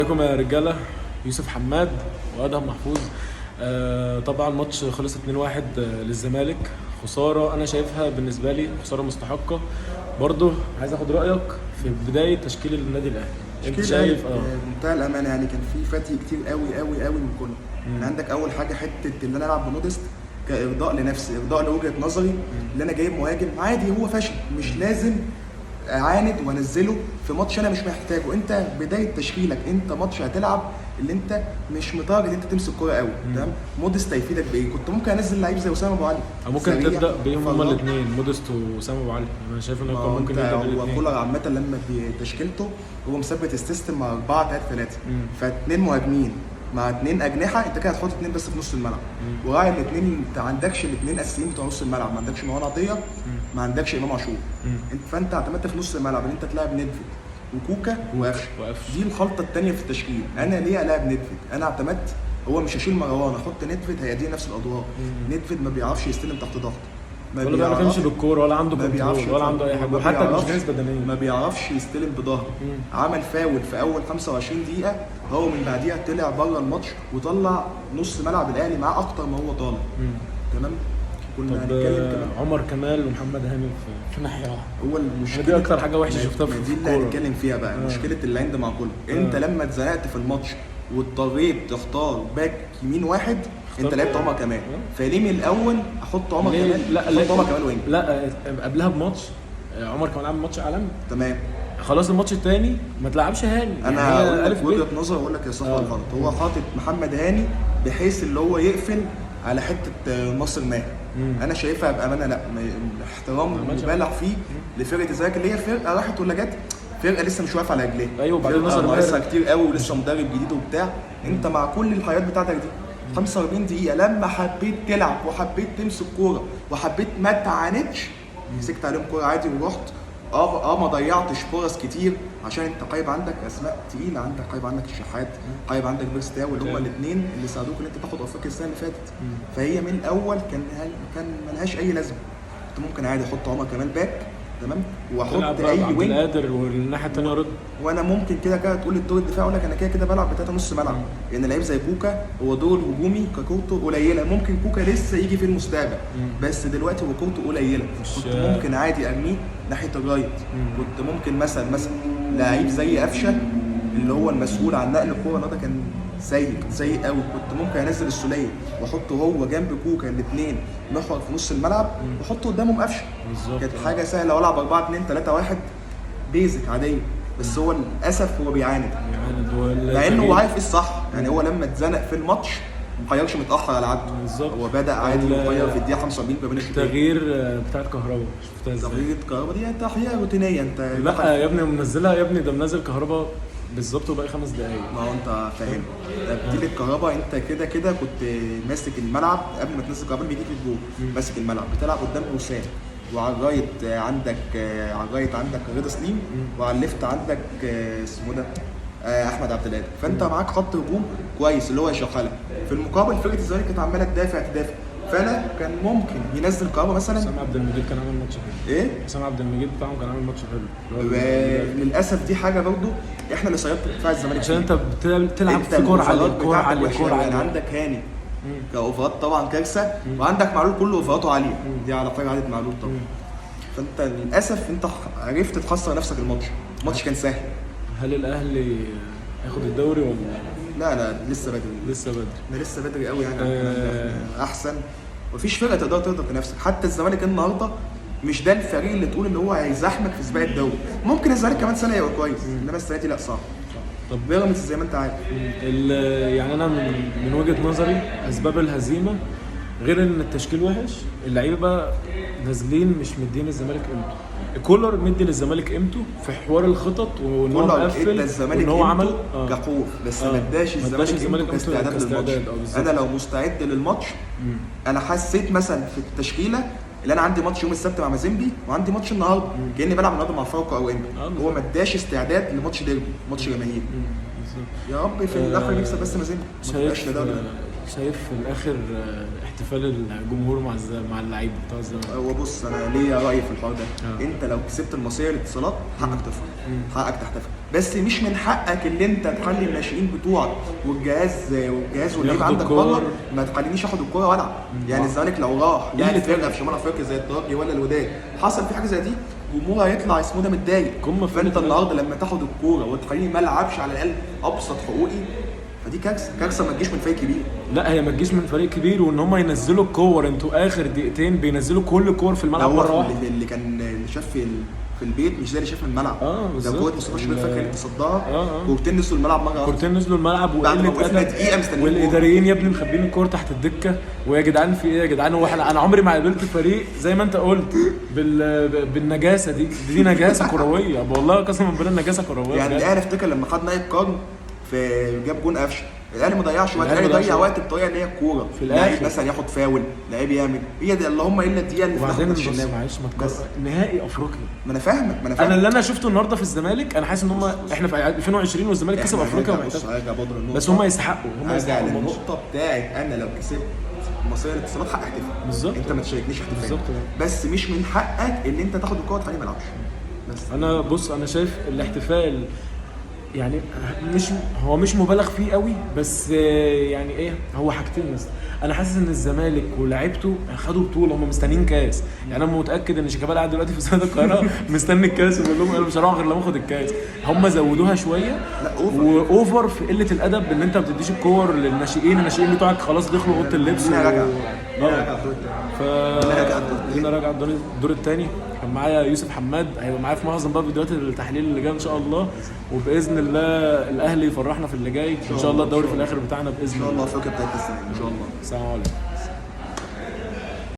ازيكم يا رجاله؟ يوسف حماد وادهم محفوظ. طبعا ماتش خلص 2-1 للزمالك. خسارة انا شايفها بالنسبة لي خسارة مستحقه. برضو عايز اخد رايك في بداية تشكيل النادي الاهلي. انت تشكيل شايف الأهلي بمنتهى الامانة، يعني كان في فتي كتير قوي قوي قوي من كله. يعني عندك اول حاجة حتة اللي انا العب بمودست كارضاء لنفسي، ارضاء لوجهه نظري، اللي انا جايب مهاجم عادي هو فاشل، مش لازم اعاند وانزله في ماتش انا مش محتاجه. انت بداية تشكيلك انت ماتش هتلعب اللي انت مش متارجت انت تمسك كورة قوي، تمام؟ مودست هيفيدك بايه؟ كنت ممكن انزل لعيب زي اسامة ابو علي او ممكن سريع، تبدا بيهم هما فراغ. الاثنين، مودست واسامة ابو علي. انا شايف انه ما كان هو ممكن انت يبدا هو بالاثنين. كولر عامة لما بتشكيلته هو مثبت ال system مع 4 3 3، فاثنين مهاجمين مع اثنين اجنحه، انت كده هتحط اثنين بس في نص الملعب، وراعي الاثنين. انت عندكش الاثنين اساسيين بتوع نص الملعب، ما عندكش مروان عطيه، ما عندكش امام عاشور. فانت اعتمدت في نص الملعب ان انت تلعب ندفد وكوكا وقفشه. وقفشه. دي الخلطة الثانية في التشكيل. انا ليه العب ندفد؟ انا اعتمدت هو مش هشيل مروان احط ندفد هيديه نفس الادوار. ندفد ما بيعرفش يستلم تحت ضغط، ما ولا بيعرف يمشي بيعرفش- بالكوره، ولا عنده ما بيعرفش control، ولا عنده اي حاجه، ما وحتى مش بيعرفش- جاهز بدنيا. ما بيعرفش يستلم بظهره. عمل فاول في اول 25 دقيقه، هو من بعديها طلع بره الماتش وطلع نص ملعب الاهلي معاه اكتر ما هو طالع. تمام، كنا طب هنتكلم كمان عمر كمال ومحمد هاني في ناحية واحده. هو المشكلة دي أكتر حاجة وحشة شفتها في ما دي اللي الكورة. هنتكلم فيها بقى. مشكلة العند مع كولر، انت لما اتزنقت في الماتش واضطريت تختار باك يمين واحد، انت لعبت عمر كمال. فليه من الاول احط عمر ليه؟ كمال؟ لا احط لا عمر كمال wing. لا، قبلها بماتش عمر كمال عامل ماتش عالمي. تمام. خلاص الماتش التاني ما تلعبش هاني. انا يعني هي هقول ألف لك ب. وجهه نظر، اقول لك يا صح ولا غلط. هو حاطط محمد هاني بحيث اللي هو يقفل على حتة ناصر ماهر. انا شايفها بامانه لا، احترام عملش. مبالغ فيه لفرقة الزمالك اللي هي فرقه راحت ولا جت، فرقه لسه مش واقفة على رجليها. أيوة، وبعدين فرقة ناصر ماهر- ناقصها كتير قوي ولسه مدرب جديد وبتاع. انت مع كل الحاجات بتاعتك دي 45 دقيقة لما حبيت تلعب وحبيت تمسك كورة وحبيت ما تعاندش، مسكت عليهم كورة عادي ورحت. ما ضيعتش فرص كتير عشان انت قايب عندك اسماء تقيله، عندك قايب عندك الشحات، قايب عندك بيرسي تاو، اللي هم الاثنين اللي ساعدوك ان انت تاخد افريقيا السنة اللي فاتت. فهي من الاول كان ملهاش اي لازمه. كنت ممكن عادي احط عمر كمال باك، تمام، واحط تلعب بقى اي عبد wing. القادر والناحية الثانية رضا. وانا ممكن كده كده تقول الدور الدفاعي، اقول لك انا كده كده بلعب بتلاته نص ملعب، لان لعيب زي كوكا هو دور الهجومي ككورته قليله. ممكن كوكا لسه يجي في المستقبل، بس دلوقتي هو كورته قليله. كنت ممكن عادي ارميه ناحية ال right. كنت ممكن مثلا لعيب زي قفشه اللي هو المسؤول عن نقل الكورة النهارده كان سيء سيء قوي. كنت ممكن انزل السوليه واحطه هو جنب كوكا، الاثنين محور في نص الملعب، واحطه قدامهم قفشه. كانت حاجة سهلة، والعب 4 2 3 1 basic عاديه. بس هو للاسف هو بيعاند، يعني مع انه هو عارف ايه الصح. يعني هو لما اتزنق في الماتش ما غيرش متاخر على عبده. هو بدا عادي وغير في الدقيقة 45 ما بين الشوطين. التغيير بتاعت كهربا شفتها ازاي؟ تغيير كهربا دي تحية روتينيه انت. لا يا ابني منزلها يا ابني، ده منزل كهربا بالظبط وباقي 5 دقايق. ما هو انت فاهم تبديل الكهرباء، انت كده كده كنت ماسك الملعب قبل ما تنزل كهرباء بيجيك الجول. ماسك الملعب بتلعب قدام وسام، وعلى ال right عندك على ال right عندك رضا سليم، وعلى ال left عندك اسمه ده احمد عبد القادر. فانت معاك خط هجوم كويس اللي هو يشغلك. في المقابل فرقه الزمالك كانت عماله تدافع تدافع، فانا كان ممكن ينزل كهربا مثلا. حسام عبد المجيد كان عامل ماتش حلو. ايه؟ حسام عبد المجيد بتاعهم كان عامل ماتش حلو. للاسف دي حاجة برضو احنا اللي صيدت دفاع الزمالك عشان فيها. انت بتلعب انت في كورة عالية، الأوفرات كورة بتاعتك عالية، وحشة كورة أوي. يعني عالية. عندك هاني كاوفرات طبعا كارثه، وعندك معلول كله اوفراته عالية، دي على فرق عدد معلول طبعا. فانت للاسف انت عرفت تخسر نفسك الماتش. الماتش كان سهل. هل الاهلي هياخد الدوري ولا لا لا، لسه بدري. لسه بدري؟ احنا لسه بدري قوي يعني على الكلام ده. احنا احسن مفيش فرقه تقدر تنافسك. حتى الزمالك النهارده مش ده الفريق اللي تقول ان هو هيزاحمك في سباق الدوري. ممكن الزمالك كمان سنة يبقى كويس، انما السنة دي لا، صعب. طب بيراميدز زي ما انت عارف. يعني انا من وجهه نظري اسباب الهزيمة غير ان التشكيل وحش، اللعيبة نازلين مش مدين الزمالك قيمته. كولر مدي للزمالك قيمته في حوار الخطط وان هو كولر ادى مقفل الزمالك وان هو عمل قيمته كخوف، بس ما اداش ما اداش الزمالك الزمالك قيمته قيمته كاستعداد للماتش. كاستعداد، بالظبط. انا لو مستعد للماتش، انا حسيت مثلا في التشكيلة اللي انا عندي ماتش يوم السبت مع مازيمبي وعندي ماتش النهارده، كاني بلعب النهارده مع فاركو او انبي. هو ما اداش استعداد لماتش ديربي، ماتش جماهيري. بالظبط. يا رب في الاخر نكسب بس مازيمبي، ما تبقاش شايف لا دوري. شايف في الاخر احتفال الجمهور مع اللعيبة بتاع الزمالك. هو بص، انا ليا راي في الحوار ده. انت لو كسبت المصرية للاتصالات حقك تفرح، حقك تحتفل. بس مش من حقك اللي انت تخلي الناشئين بتوعك والجهاز واللعيبة ياخدوا عندك الكور. بره، ما تخلينيش اخد الكورة والعب. يعني الزمالك لو راح لعب قلة فرقه في شمال افريقيا زي الترجي ولا الوداد، حصل في حاجة زي دي، جمهور هيطلع اسمه ده متضايق. قمة في فانت قلة النهارده لما تاخد الكورة وتخليني ما العبش على الاقل ابسط حقوقي، فدي كارثة، كارثة ما تجيش من فريق كبير. لا هي ما تجيش من فريق كبير، وان هم ينزلوا الكور، انتوا اخر دقيقتين بينزلوا كل الكور في الملعب هو مرة واحدة. اللي كان اللي شاف في البيت مش زي اللي شاف في الملعب. ده بالظبط. كورة مصطفى شوبير فاكر اللي تصدها، آه. كورتين نزلوا الملعب مرة واحدة. كورتين نزلوا الملعب بعد ما وقلة وقفنا ادب، دقيقة مستنيين والاداريين يا ابني مخبيين الكور تحت الدكة. ويا جدعان في ايه يا جدعان؟ هو احنا انا عمري ما قابلت فريق زي ما انت قلت بالنجاسة دي، دي نجاسة كروية والله، قسما بالله نجاسة كروية يعني بجد. الاهلي افتكر لما خد نائب قرن في جاب جون قفشه، الاهلي ما ضيعش وقت، الأهلي الاهلي ما ضيعش ضيع وقت. وقت بطريقة ان هي الكورة في الآخر. لعيب مثلا ياخد فاول، لعيب يعمل هي دي، اللهم الا الدقيقة اللي في الآخر وبعدين بتاعت بص الشناوي. معلش ما بس تكرر نهائي افريقيا. ما انا فاهمك، ما انا انا فاهمك. اللي انا شفته النهارده في الزمالك، انا حاسس ان هم احنا في 2020 والزمالك كسب إحنا افريقيا هنرجع، بص ومحتاج، هرجع برضه للنقطة، بس هم يستحقوا، هم هرجع يستحقوا الماتش. للنقطة بتاعت انا لو كسبت مصرية الاتصالات حق احتفال. بالظبط. انت ما تشاركنيش احتفال. بالظبط. بس مش من حقك ان انت تاخد الكورة وتخليني ما العبش. بس انا بص انا شايف الاحتفال يعني مش هو مش مبالغ فيه قوي، بس يعني ايه، هو حاجتين بس. انا حاسس ان الزمالك ولاعيبته خدوا بطوله، هم مستنيين كاس. يعني انا متاكد ان شيكابالا قاعد دلوقتي في استاد القاهرة مستني الكاس، وبيقول لهم انا مش هروح غير لما اخد الكاس. هم زودوها شوية، لا، over. و over في قلة الادب، ان انت ما بتديش الكور للناشئين، الناشئين بتوعك خلاص دخلوا اوضة اللبس لينا رجعه، لينا آه. رجعه الدور التاني. ف لينا رجعة الدور التاني. لينا رجعة الدور الثاني. كان معايا يوسف حماد، هيبقى معايا في معظم بقى فيديوهات التحليل اللي جاي ان شاء الله، وباذن الله الاهلي يفرحنا في اللي جاي ان شاء الله، الدوري في الاخر بتاعنا باذن ان شاء الله. الله افريقيا بتاعت السنة ان شاء الله. السلام عليكم.